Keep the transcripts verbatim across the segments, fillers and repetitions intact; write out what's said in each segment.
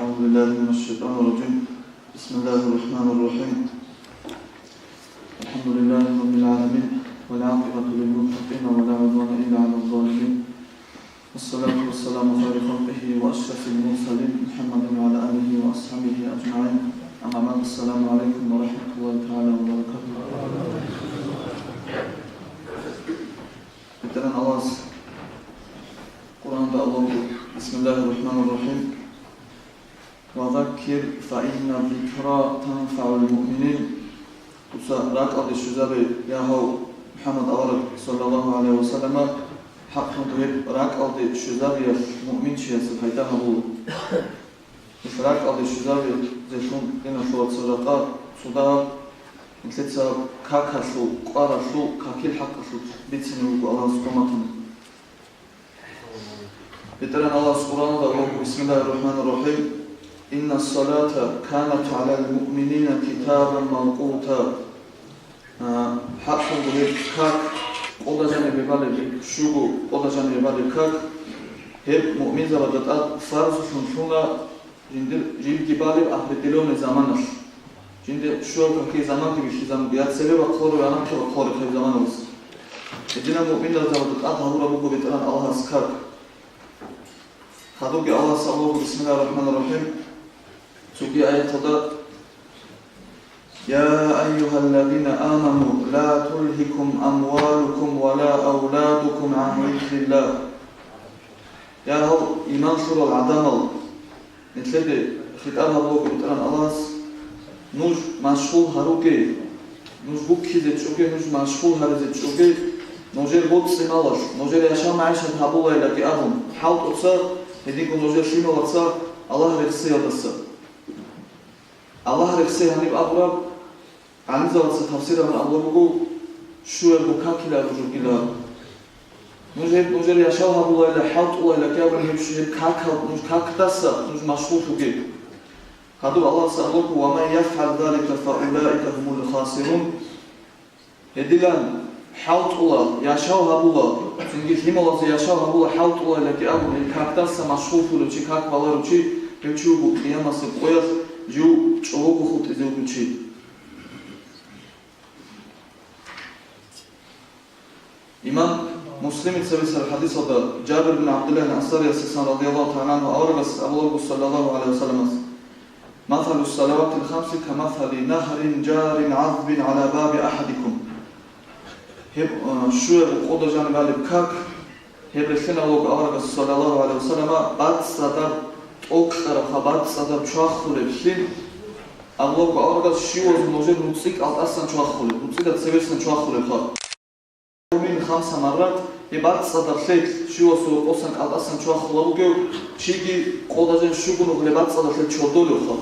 أعوذ بالله من الشيطان الرجيم. بسم الله الرحمن الرحيم. الحمد لله رب العالمين، والعاقبة للمتقين، ولا عدوان إلا على الظالمين. والصلاة والسلام خير خلقه وأشرف المرسلين محمد وعلى آله وأصحابه أجمعين. أما بعد، السلام عليكم ورحمة الله تعالى وبركاته. БетӀергьан Аллагьас Къуръанда Аллагьас: بسم الله الرحمن الرحيم. وذكر فإن الذكرى تنفع المؤمنين. Дуца ракӀалде щвезабе, я гьав МухӀаммад авараг, саллаллагьу гӀалайгьи ва саллама, хӀакълъун гьеб ракӀалде щвезабиялъ муъминчиясе пайда гьабула. Гьеб ракӀалде щвезабиялъун диналъул вацал жакъа цо дагьаб нилъеца какалъул, кӀваралъул, какил хӀакъалъулъ бицине вуго Аллагьас хъван батани. БетӀергьан Аллагьас Къуръаналда абуна: بسم الله الرحمن الرحيم. إن الصلاة كانت على المؤمنين كتابا موقوتا. А, хӀакълъун гьеб как, кӀода жанибе балеб, щуго кӀода жанибе балеб как, гьеб муъминзабазда тӀад фарзлъун лъуна, жиндир, жибги балеб определённый заманалъ. Жинда щуаб какие заманги бихьизабуна, я цебе бахъуларо, я нахъе бахъуларо гьеб заманалъ. Гьединаб муъминзабазда тӀад гьабураб буго БетӀергьан Аллагьас как. Гьадубги Аллагьас абуна: بسم الله الرحمن الرحيم. Цоги аяталда: يا أيها الذين آمنوا لا تلهكم أموالكم ولا أولادكم عن ذكر الله. Я гьал иман лъурал гӀадамал, нилъеде хитӀаб гьабулаго БетӀергьан Аллагьас, нуж машгъул гьаруге, нуж буккизе чӀоге, нуж машгъул гьаризе чӀоге, нужер боцӀи-малалъ, нужер яшав-магӀишат гьабулайилаги абун, хӀалтӀуца, гьединго нужер лъималаца Аллагь рехсеялдаса. Аллагь рехсе гьаниб абураб, гӀалимзабаца тафсир гьабун абулеб буго, щуябго какиларо жугилан. Нуж гьеб, нужер яшав гьабулайила, хӀалтӀулайила кӀиабилеб гьеб щу-, гьеб какал, нуж какдаса нуж машгъуллъуге. Гьадуб Аллагьас абулеб буго: ومن يفعل ذلك فأولئك هم الخاسرون. Гьедилан хӀалтӀула, яшав гьабула, цинги лъималазе яшав гьабула, хӀалтӀулайила кӀиабилеб гьеб какдаса машгъуллъулев чи, как баларев чи, гьев чи вуго къиямасеб къоялъ жив чӀобого хутӀизе вугев чи. Имам Муслимица бицараб хӀадисалда Жабир бин ГӀабдуллагь ал-Ансариясдасан, радияллагьу тагӀала гӀангьу, аварагас абулеб буго, саллаллагьу гӀалайгьи ва салламас: مثل الصلوات الخمس كمثل نهر جار عذب على باب أحدكم. Гьеб, а, щуяб кӀода жаниб балеб как, гьеб релълъинаб буго аварагас, саллаллагьу гӀалайгьи ва саллама, бацӀцӀадаб тӀокӀкьараб ха, бацӀцӀадаб чвахулеб лъим, абулеб буго аварагас, щивазул нужер нуцӀи кӀалтӀасан чвахулеб, нуцӀида цебесан чвахулеб ха. Мин хамса маррат, гьеб бацӀцӀадаб лъелъ щивасул рокъосан кӀалтӀасан чвахулеб бугев чиги кӀода жан щуго нугӀлеб бацӀцӀадаб лъелъ чордолев ха.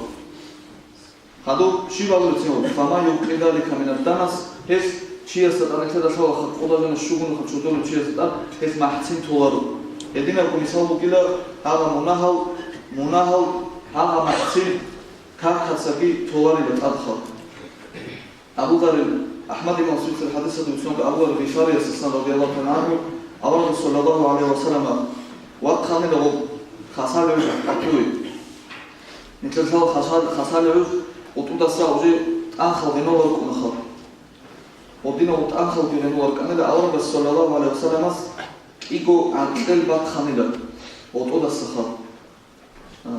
Гьадуб щиб абулеб цин? فمن يوق ذلك من الدنس, гьелъ чиясда тӀад, нилъеда лъала ха, кӀода жан щуго нугӀлеб чордолев чиясда тӀад гьелъ махӀцин толаро. Гьединабго мисал бугила гьагъа мунагьал, мунагьал гьагъа махӀцин какацаги толарила тӀад ха. Абу Заррил, АхӀмад имамас бицараб хӀадисалда бицунго, Абу Зарр Гъифариясдасан, радияллагьу тагӀала гӀангьу, аварагас, саллаллагьу гӀалайгьи ва саллама, вахъанила гъоб хасал гӀуж къватӀиве. Нилъер лъала хасал, хасал гӀуж къватӀудаса уже тӀанхал гъенолел рукӀуна ха. Гъодинав тӀанхалги гъенолел рукӀанила, аварагас, саллаллагьу гӀалайгьи ва салламас, кӀиго гӀаркьел бахъанила къватӀудаса ха. А,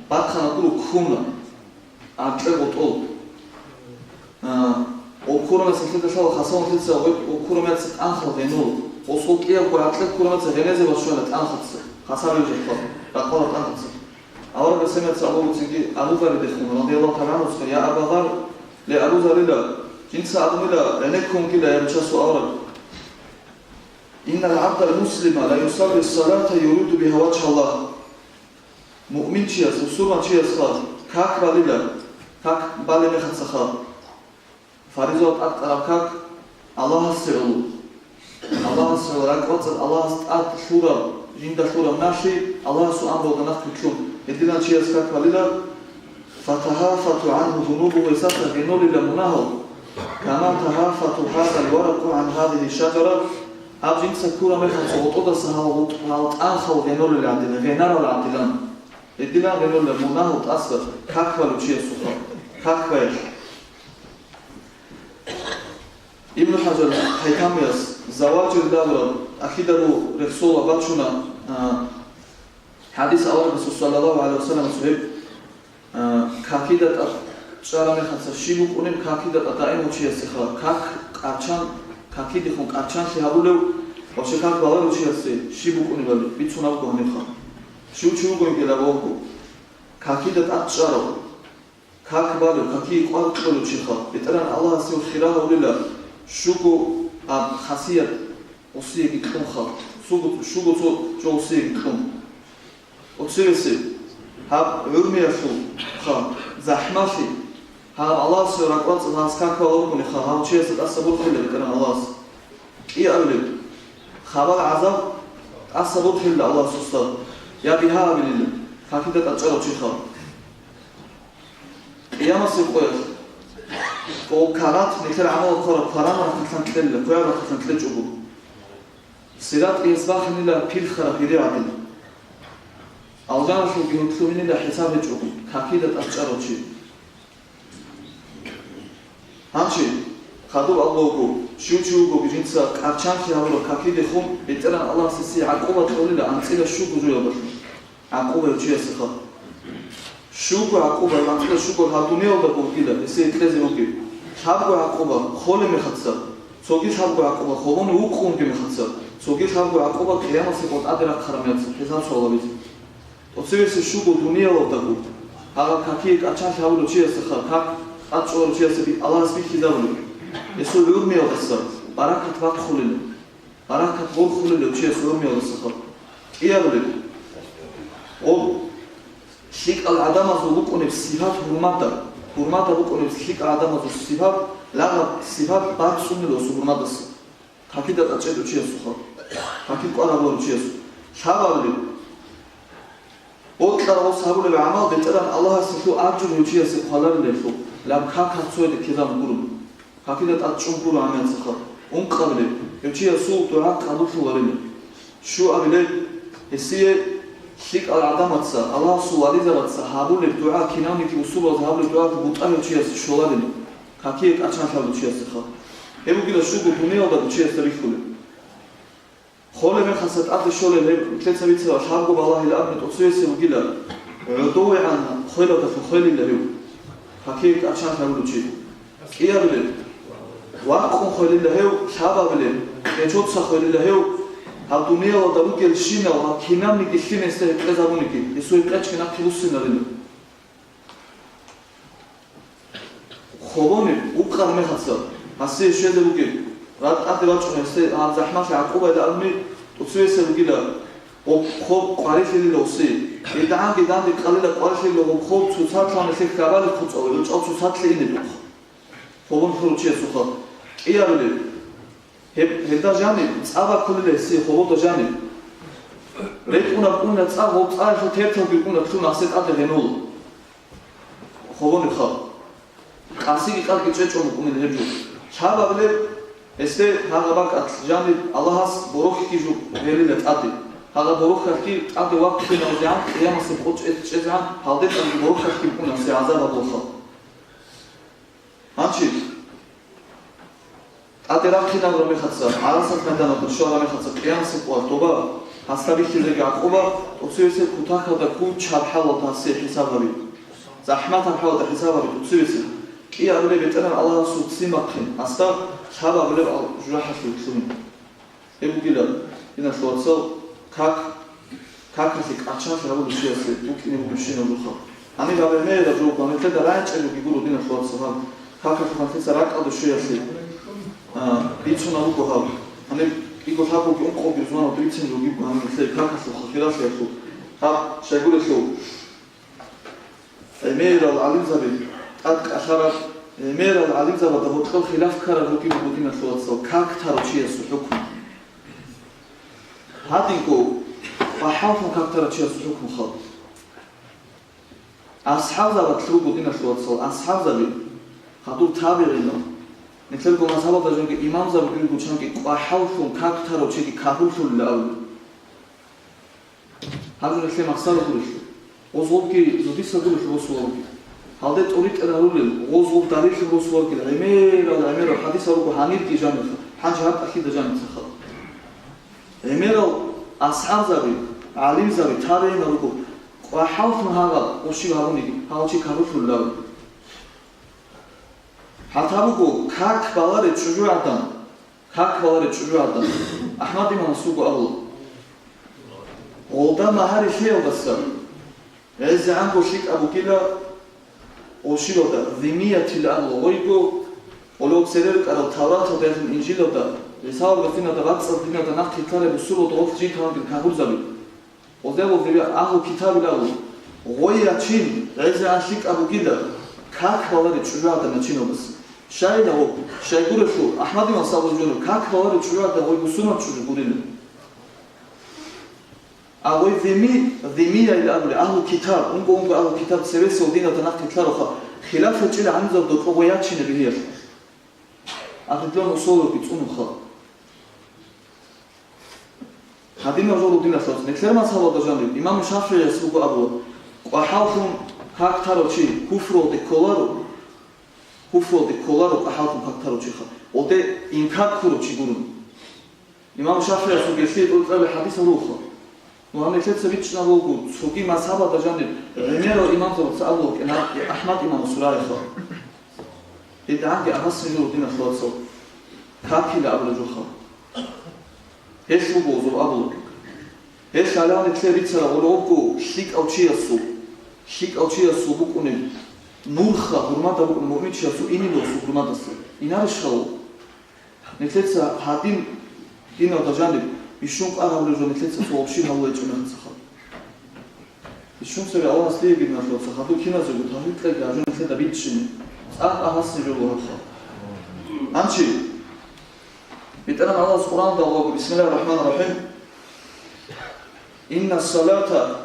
бахъана гуро ккуна, гӀаркье гъотӀол. А, о ккурамаца нилъеда лъала хасал нилъеца, о ккурамаца тӀанхал гъенол. Осол кӀиябго гӀаркье ккурамаца гъенезе бачӀана тӀанхалца, хасал рижахъа, ракъала тӀанхалца. Аварагас гьемаца абуцинги Абу Зарридехун, радияллагьу тагӀала гӀангьу, я Аба Зарр, ле Абу Заррила, жинца абунила, гӀенеккунгила, я Бичасул авараг. إن العبد المسلم ليصلي الصلاة يريد بها وجه الله. Муъминчияс, бусурманчиясха как балила, как балеб мехацаха, фаризаяб тӀадкъараб как Аллагьасе гӀоло. Аллагьасе гӀоло, ракӀбацӀцӀад Аллагьас тӀад лъураб, жинда лъураб налъи Аллагьасул амруялда нахъ вилълъун, гьединав чияс как балила, فتهافت عنه ذنوبه, гьесдаса гъенолила мунагьал, كما تهافت هذا الورق عن هذه الشجرة, гьаб жинца ккураб мехалъ гъотӀодаса гьал гъутӀ-, гьал тӀанхал гъенолел гӀадин, гъенарал гӀадилан. Гьединан гьенула мунагьал тӀаса как балев чиясухъа, как байбихьи. Ибн ХӀажар ХӀайтамияс Заважир абураб тӀахьида рехсола бачуна, а, хӀадис аварагасул саллаллагьу гӀалайгьи вассаламасул гьеб, а, какида тӀад чӀараб мехалъ щиб букӀунеб, какида тӀад даимав чиясеха, как къарчан, какидехун къарчанлъи гьабулев ва щай как баларав чиясе щиб букӀунебали бицунеб буго гьанибха. Щив чи вугониги абун буго, какида тӀад чӀарав, как балев, какие кӀвар кьолев чиха, БетӀергьан Аллагьасе хира гьавулила, щуго аб хасият осиеги кьунха, щуго, щуго цо чӀо осиеги кьун. Оцевесе гьаб гӀурмиялъулха, захӀмалъи, гьаб Аллагьасе ракӀбацӀцӀад гьас как балев вукӀунеха, гьав чиясда тӀаса борхила БетӀергьан Аллагьас. КӀиабилеб хабал-гӀазаб тӀаса борхила Аллагьас устар, я бигьа абилила, какида тӀад чӀарав чиха. Къиямасеб къоялъ, о, карат, нилъер гӀамал ккараб кваран рахъалъан кьела, квегӀаб рахъалъан кьечӀого. Сиратияс бахинила пирхараб гьири гӀадин. Алжаналъулги гьунтлъугьинила хӀисаб гьечӀого, какида тӀад чӀарав чи. Гьанже хадуб абулеб буго, щив чи вугоги жинца къарчанлъи гьабураб какидехун, БетӀергьан Аллагьас гьесие гӀакъуба кьолила анцӀила щуго жоялдалъун. ГӀакъуба гьев чиясеха. Щуго гӀакъуба, анцӀила щуго гьаб дуниялда бугила гьесие кьезе бугеб. Лъабго гӀакъуба холеб мехалъ, цоги лъабго гӀакъуба холеб вукъунеб мехалъ, цоги лъабго гӀакъуба Къиямасеб къо тӀаде рахъараб мехалъ хӀисаб-суал гьабизе. Оцевесе щуго дуниялалдаго гьаб какие къарчанлъи гьабулев чиясеха, как тӀад чӀоларев чиясе би-, Аллагьас бихьизабулеб. Гьесул гӀурмиялдаса баракат бахъулила. Баракат борхулила гьев чияс гӀурмиялдасаха. КӀиабилеб. О, лъикӀал гӀадамазул букӀунеб сипат гьурмада, гьурмада букӀунеб лъикӀал гӀадамазул сипат, лагъаб сипат бацӀцӀунила гьесул гьурмадаса. Какида тӀад чӀечӀев чиясухъа, какил кӀвар гьабулев чиясухъ. Лъабабилеб. Бокьарав ос гьабулеб гӀамал БетӀергьан Аллагьас гьелъул ажру гьев чиясе хъваларилелъул, лъаб как цояде ккезабун гуро. Какида тӀад чӀун гуро гьаниб цохъа. Ункъабилеб, гьев чиясул дугӀа къабуллъуларила. Щуабилеб, гьесие лъикӀал гӀадамаца, Аллагьасул вализабаца гьабулеб дугӀа, кинавниги усулалъ гьабулеб дугӀалъул бутӀа гьев чиясе щоларила, какие къарчанлъи гьабулев чиясеха. Гьеб бугила щуго дуниялда гьев чиясда бихьулеб. Холеб мехалъ тӀаде щолел гьеб, нилъеца бицараб лъабго балагьилан абуни тӀоцевесев вугила, гӀодовегӀан хвелалдалъун хвелила гьев, какие къарчанлъи гьабулев чи. КӀиабилеб, вакъун хвелила гьев, лъабабилеб, къечоца хвелила гьев, гьаб дуниялалда ругелщинал гьаб кинабниги лъимесда гьекъезабуниги, гьесул гьекъечӀги нахъе буссинарила. Холониб, укъараб мехалъ, гьасие щвезе бугеб, ратӀаде вачӀун гьесде гьаб захӀмалъи гӀакъубайилан абуни, тӀоцевесев вугила, гъоб хоб къварилъилила гьесие. ГьедигӀанги данде ккалила къварилъилила гъоб хоб цоцалъ лъан гьелъие хьабалеб хъуцӀалъ, гьоркьов цоцалъе инебухъ. Холон хьурав чиясухъа. КӀиабилеб. Гьеб, гьелда жаниб цӀа баккулила гьесие, холода жаниб. РетӀунаб уна цӀа, гъоб цӀаялъул терталги рукӀуна лъун гьасде тӀаде гьенула. Холониб халкъ. Къасиги къадги чӀечӀун букӀунила гьеб жо. Лъабабилеб, гьесде гьагъа бакӀалъ жаниб Аллагьас борохьги жо гьелила тӀаде. Гьагъа борохьалъги тӀаде вахъинавзегӀан, Къиямасеб къо чӀез-, чӀезегӀан, гьалде тӀадги борохьалъги букӀуна гьесие гӀазаб гьабулха. Гьанчи ТӀаде рахъинабураб мехалъ, ГӀарасат майданалда щвараб мехалъ, Къиямасеб къоялъ тоба, гьасда бихьизеги гӀакъуба, тӀоцевесев кутакалда кучаб хӀалалда гьасие хӀисаб гьаби. ЗахӀматаб хӀалалда хӀисаб гьаби тӀоцевесев. КӀиабилеб БетӀергьан Аллагьасул ццин бахъин, гьасда лъабабилеб ал-, жужахӀалъув лъугьин. Гьеб бугила, диналъул вацал, как, какалъе къачалъи гьабулев чиясе букӀине бугебщинаб жо. Гьаниб гьаб гӀемераб жо, гьаниб нилъеда рагӀичӀебги гуро, диналъул вацал, гьаб какалъухъ нилъеца ракӀалде щвеялъе, а, бицунеб буго гьаб. Гьаниб кӀиго лъабгоги ункъоги рузманалда бицин ругеб гьаниб нилъее какалъухъ, ахиралъиялъухъ. Гьаб щайгурелъул ГӀемерал гӀалимзаби тӀад кӀалъараб, гӀемерал гӀалимзабазда гьоркьор хилаф ккараб ругин буго, диналъул вацал, как тарав чиясул хӀукму. Гьадинго, бахӀаллъун как тарав чиясул хӀукму хал. АсхӀабзабалъ руго, диналъул вацал, асхӀабзаби, хадур табигӀинал, нилъерго мазгьабалда жанги имамзаби руго чанги, бахӀаллъун как тарав чиги капурлъулила абули. Гьаб жо нилъее махсаро гурелъул. Гъозолги зодиса гурелъул росуларги. Гьалде тӀоритӀел гьарулел, гъозул дарилъул росуларги гӀемерал, гӀемерал хӀадисал руго гьанирги жаниха, хӀанчи гьаб тӀахьида жаницаха. ГӀемерал асхӀабзаби, гӀалимзаби, табигӀинал руго, къвахӀаллъун гьагъаб къурщи гьабуниги, гьав чи кагъулъулев. ХӀатта буго как балареб чӀужугӀадан, как балареб чӀужугӀадан. АхӀмад имамас вуго абула. Гъолда магьари лъеялдаса, гӀезегӀанго лъикӀаб бугила, къурщиялда, зиммиятил абула, гъойго, гъоло церер кӀарал Тавраталдалъун Инжилалда, ГӀисалда гьадинада бацӀцӀад диналда нахъ китлъараб бусурбабазда гъорлъ жинталгин кагъурзаби. Гъозда гъозие агьлу китабил абу, гъой ячин, гӀезегӀан лъикӀаб бугила, как балареб чӀужугӀадан ячиналдаса. Щайила гъоб, щайгурелъул, АхӀмад имамас абулеб жо, как балареб чӀужугӀадан гъой бусурман чӀужу гурила. А гъой зимми, зиммияйил абули, агьлу китаб, унго-унго агьлу китаб цевесев диналда нахъ китлъароха, хилаф гьечӀила гӀалимзабазда гъой ячинаб гьелъ. Ахирлъун усулалги цӀунуха. Гьадинаб жо ругин, нилъер мазгьабалда жаниб, имам ШафигӀияс вуго абула, къвахӀаллъун как тарав чи куфруялде кколаро, куфруялде кколаро къвахӀаллъун как тарав чиха, гъоде инкар ккурав чи гурун. Имам ШафигӀияс вугелъул тӀуркьаби хӀадис гьаруха. Ну, гьаниб нилъеца бичӀчӀинаб буго, цоги мазгьабалда жаниб гӀемерал имамзабаца абула кӀина, АхӀмад имамас рагӀиха. ГьедигӀанги абасин жо ругин, нилъер вацал, какила абулеб жоха. Гьелъ буго гъозул абула. Гьелъ гьале нилъер бицараб гъоло буго лъикӀав чиясул, лъикӀав чиясул букӀунеб нурха, гьурмада букӀунеб муъминчиясул иниласул гьурмадаса. Инарищ гьав? Нилъеца гьадин диналда жаниб бищун кӀвар гьабулеб жо нилъеца цо общин гьабулеб гьечӀо мехацаха. Бищун цебе Аллагьас лиги нилъеца хадур киназего тавфикъ кьеги гьаб жо нилъеда бичӀчӀине. ЦӀакъ гьасин жо гьабха. Гьанчи, БетӀергьан Аллагьас Къуръаналда абулаго, бисмиллагьир рахӀманир рахӀим, «Инна салата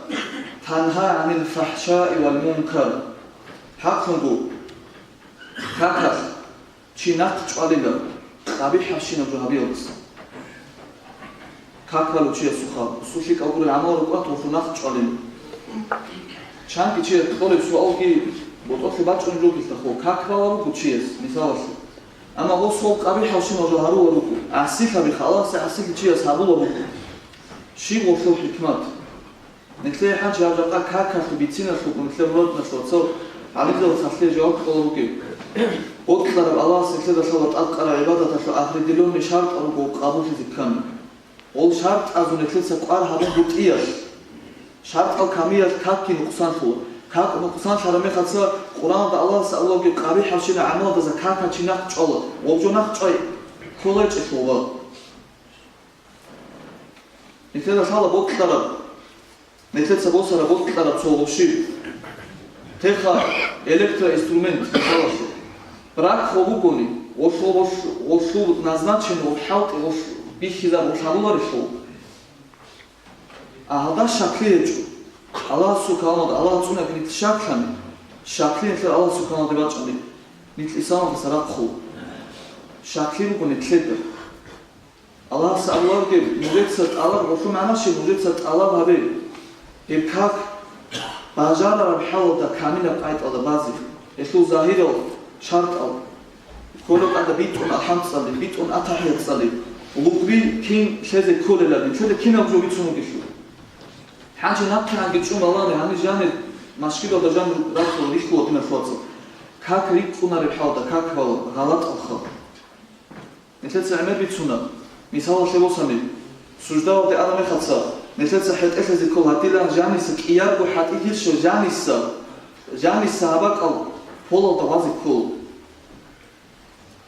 тангьа гӀанил фахӀшаи вал мункар». ХӀакълъунго, какалъ чи нахъ чӀвалила къабихӀабщинаб жо гьабиялдаса. Как балев чиясухъа, цо лъикӀаб гурел гӀамал рукӀа, гъолъул нахъ чӀвалила. Чанги чияс кьолеб суалги ботӀолъи бачӀунеб жо бугелъул, как балеб буго чияс, мисалалъе. Амма гъосул къабихӀабщинаб жо гьарулел руго, гӀасилъаби, халаси гӀасилъи чияс гьабулеб буго. Щиб гъолъул хӀикмат? Нилъее хӀанчи гьаб жакъа какалъул бициналъулго нилъер мурадналъул цо гӀалимзабаз гьалъие жаваб кьола бугеб. Бокьараб Аллагьас нилъеда лъала тӀадкъараб гӀибадаталъул ахирдилъун шартӀал руго къабуллъизе ккани. Гъол шартӀазул нилъеца кӀвар гьабун бутӀиялъ, шартӀал камиялъ какги нукъсанлъула. Как нукъсанлъараб мехалъ Къуръаналда Аллагьас абулаго къабихӀабщинаб гӀамалалдаса какалъ чи нахъ чӀвала, гъоб жо нахъ чӀвай кколайчӀелъул ва. Нилъеда лъала бокьараб, нилъеца босараб бокьараб цо гъоб щиб. Теха электроинструмент, мисалалъе. Брак гъоб бугони, гъолъул, гъолъул, гъолъул назначение, гъоб хӀалтӀи, гъолъ бихьизаб, гъолъ гьабуларелъул. А гьалда щаклъи гьечӀо. Аллагьасул каламалда, Аллагь цӀунаги нилъ щаклъани, щаклъи нилъер Аллагьасул каламалде бачӀани, нилъ исламалдаса рахъула. Щаклъи буго нилъеда. Аллагьас абуларги, нужеца тӀалаб, гъолъул магӀна щиб, нужеца тӀалаб гьабе. Гьеб как бажарараб хӀалалда камилаб къагӀидаялда базе, гьелъул загьирал шартӀал, кколеб тӀада битӀун алхӀамд цӀалеб, битӀун атахӀият цӀалеб, лугби кин лъезе кколелали, лъезе кинаб жо бицун бугелъул. ХӀанчи нахъегӀанги чӀун балагьани, гьанир жанир машгидалда жанир рахъула рихьула диналъул вацал. Как рикӀкӀунареб хӀалда, как бала, гъалатӀалха. Нилъеца гӀемер бицуна, мисалалъе босани, суждалде араб мехалъ, нилъеца хӀетӀелъизе ккола гьадилан жаниса кӀиябго хӀатӀи гьечӀо жаниса, жаниса гьаб бакӀал полалда вазе ккола.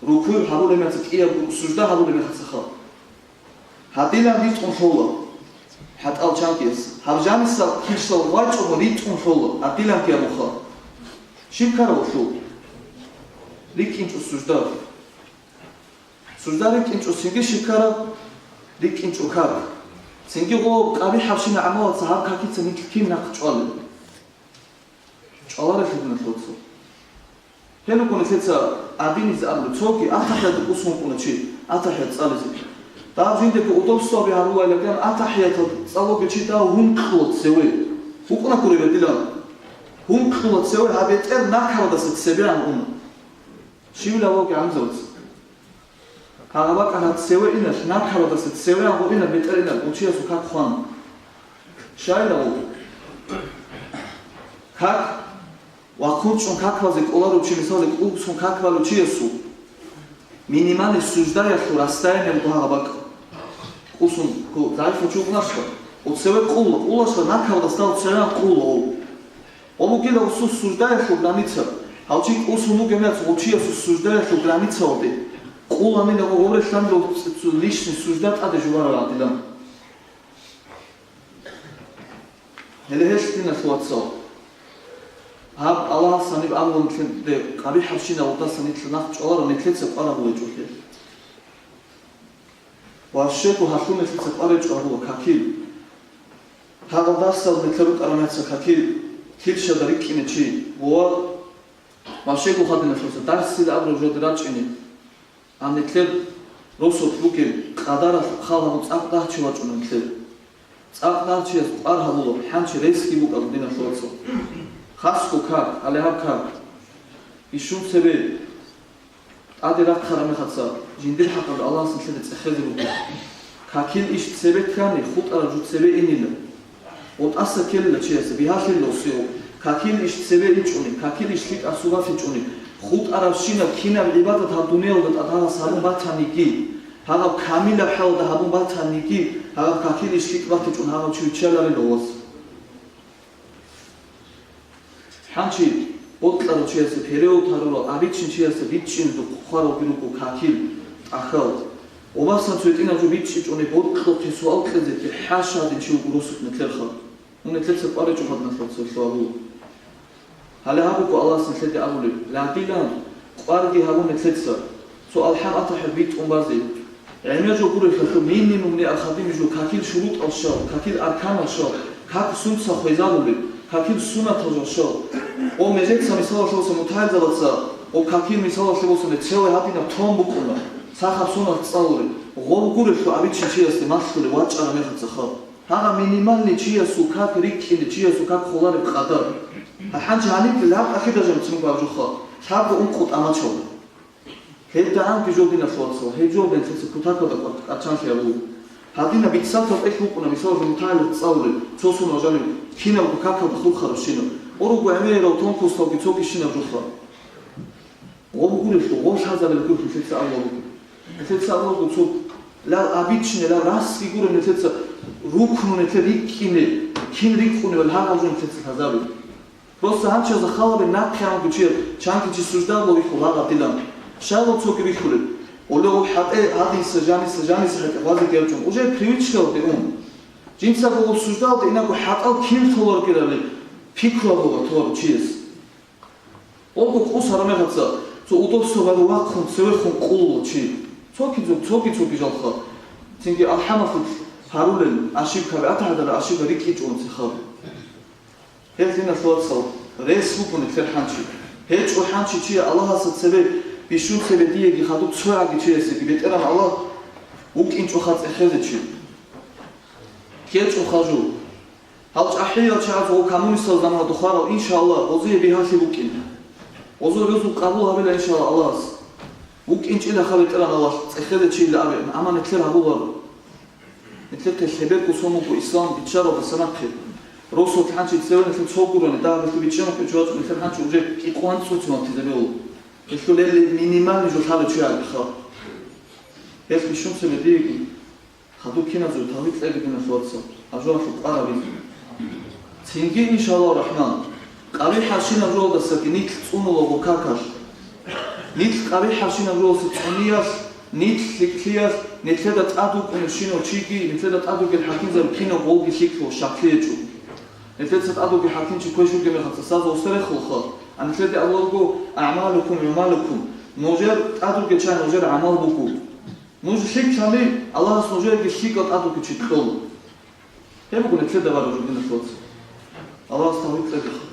РукугӀ гьабулеб мехалъ кӀиябго, сужда гьабулеб мехалъха. Гьадилан ритӀун лъола хӀатӀал чанкиялъ. Гьаб жаниса килщал вачӀого ритӀун лъола, гьадилан кӀиябуха. Щиб ккараб гъолъул? РикӀкӀинчӀо сужда. Сужда рикӀкӀинчӀо цинги щиб ккараб? РикӀкӀинчӀо как. Цинги гъо къабихӀабщинаб гӀамалалца гьаб какица нилъ кин нахъ чӀвалел? ЧӀваларелъул диналъул вацал. Гьел руго нилъеца адинизе абулеб, цоги атахӀият букӀун вукӀуна чи, атахӀият цӀализе. Дагь жиндего удобствоби гьарулайилан атахӀиятал цӀалуге чи дагь вукӀуна цеве. ВукӀуна ккуреб гьедилан. Гьункьула цеве гьаб бетӀер накабадаса цебегӀан уна. Щивила ваги гӀамзавца. Гьагъаб бакӀа гьаб цеве иналъ, накабадаса цевегӀан гъо ина бетӀер ина, гъучиясул как хвана. Щайила гъо? Как? Вахъун чӀун какбазе кӀоларев чи, мисалде, кӀусун как балев чиясул минимальный суждаялъул расстояние буго гьагъаб бакӀ. КӀусун, ку-, загӀипав чи вукӀунаша, оцеве къулла, къуллаша накаб дастал цевегӀан къулла ов. Гъо бугила усул суждаялъул граница, гьав чи кӀусун вугев яц гъучиясул суждаялъул границаялде къуланила гъо гъобрелъанила цу-, цу-, лишний сужда тӀаде жубарарал гӀадилан. Гьеле гьелъ, диналъул вацал, гьаб Аллагьас гьаниб абула нилъеде къабихӀабщинаб гъудасан нилъ нахъ чӀваларо, нилъеца къвараб гьечӀолъи. Ва щего гьалъул нилъеца къваречӀо абула какил. Гьагъал дарсал нилъер рукӀараб мехалъ какил, килщада рикӀкӀине чи, ва, ва щего хадиналъуса дарсил абураб жоде рачӀине. Гьаниб нилъер росулъ бугеб къадаралъ хал гьабун цӀакъ дагьчи вачӀуна нилъер. ЦӀакъ дагьчияс къвар гьабула, хӀанчи ресги букӀа, диналъул вацал. Хасго как, гьале гьаб как. Ишун цебе тӀаде рахъараб мехалъ жиндир хӀакъалда Аллагьас нилъеда цӀехезе буго. Какил иш цебе ккани, хутӀараб жо цебе инила. ГъотӀаса ккелила чиясе, бигьалъила усиго. Какил иш цебе ичӀони, какил иш лъикӀаб сугъат ичӀони, хутӀарабщинаб кинаб гӀибадат гьаб дуниялда тӀад гьабун батаниги, гьаб камилаб хӀалда гьабун батаниги, гьаб какил иш лъикӀ батичӀун гьаб чи виччаларила вас. ХӀанчи бокьарав чиясе переул тарурал, абичин чиясе бичӀчӀине духъ хваралги руго какил, тӀахьал. Ва басан цо гьитӀинаб жо бичӀчӀичӀони бокьухъе суал кьезеги хӀаша гьадин чи вуго росулъ нилъер хал. Мун нилъеца къваричӀо гьадиналъул цо лъугьабу. Гьале гьаб буго Аллагьас нилъеде абулеб, лагилан къварги гьабун нилъеца, цо алхӀам атахӀел битӀун базе. ГӀемер жо гурелъулъ минимум ниар хадим жо какил шурутӀал щал, какил арканал щал, как сунца хвезабулеб, какил сунатал жал щал. О, межеца мисалалъе боса мутагӀилзабаца, о, какил мисалалъе боса мецелай гьадинаб тон букӀуна, сахаб сонал цӀалулеб, гъов гурелъул абичин чиясде малъулеб вачӀараб мехалъ цахал. Гьагъа минимальный чиясул как рикӀкӀине, чиясул как холареб къадар. Гьанчи гьаниб лъабкъалъи даже муцӀ буго гьаб жуха, лъабго ункъо тӀамачал. ГьебдагӀанги жо, диналъул вацал, гьеб жо бенлъица кутакалда къват-, къачанлъи гьабула. Гьадинаб бицатал тӀехь вукӀуна, мисалалъе, мутагӀилат цӀалулеб, цо сон важанив, кинабго какалда хурхарабщинаб. О, руго гӀемерал тонкосталги цогищинаб жуха. Гъо бугурелъул, гъо лъазарел гур нилъеца авлал буго. Нилъеца авлал буго цо лал абичине, лал расги гуреб нилъеца рукну нилъер рикӀкӀине, кин рикӀкӀунебали гьагъал жо нилъеца лъазабе. Просто гьанчазда халабе нахъе гьанго чияр чанги чи суждабала вихьул гьагъадилан. Щайла цоги бихьулеб? Оле гъо хӀатӀе гьадиса, жаниса, жаниса хӀатӀе гъвазе гьечӀун. Уже привычкалде ун. Жинцаго гъо суждалде инаго хӀатӀал кин толаргирали пикругьабула толарав чияс. Олго къусараб мехалъ цо удобство гьарун вахъун цевехун къулула чи. Цоги-цо-, цоги-цоги жалха. Цинги алхӀамалъулъ гьарулел ошибкаби, атагӀадала ошибка рикӀкӀичӀун цехал. Гьел, диналъул вацал, рес буго нилъер хӀанчи. ГьечӀо хӀанчи чи Аллагьасда цебе бищун цебе диеги хадуб цояги чиясеги, БетӀергьан Аллагь вукӀинчӀоха цӀехезе чи. КкечӀо хажу. Гьал чӀахӀиял чагӀаз ва коммунистал замана духарал, иншаллагь, гъозие бигьалъи букӀин. Гъозул рузкъу къабул гьабила, иншаллагь, Аллагьас. ВукӀинчӀила ха БетӀергьан Аллагь, цӀехезе чийила абе, амма нилъер гьабуларо. Нилъехъе лъеберго сон буго ислам биччаралдаса нахъе. Росулъ хӀанчи цеве нилъер цо гурони, дагь нилъер бичӀчӀанухъе чӀвачӀун, нилъер хӀанчи уже кӀикъван цӀуцӀун ватизабиула. Нилъулел минимальный жо лъалев чи гьабиха. Гьелъ бищун цебе диеги. Хадуб киназул тавбикь кьеги, диналъул вацал, гьаб жоялъул къвараб бихьун. Цинги, иншаллагь рахман, къабихӀабщинаб жоялдасаги нилъ цӀунула гъо какалъ. Нилъ къабихӀабщинаб жоялдаса цӀуниялъ, нилъ лъикӀлъиялъ, нилъеда тӀад вукӀуневщинав чиги, нилъеда тӀад вугел хӀакимзаби кинав гъолги лъикӀлъула, щаклъи гьечӀо. Нилъеца тӀад вугев хӀакимчи квеш вугеб мехалъ цоцазда гъосда рехулха, а нилъеде абулеб буго: «АгӀмалукум гӀумалукум», нужер тӀад вугев чагӀи нужер гӀамал буго. Нуж лъикӀлъани, Аллагьас нужееги лъикӀал тӀад вугев чи кьола. Гьеб буго нилъеда бараб жо, диналъул вацал. Аллагьас тавфикъ кьеги.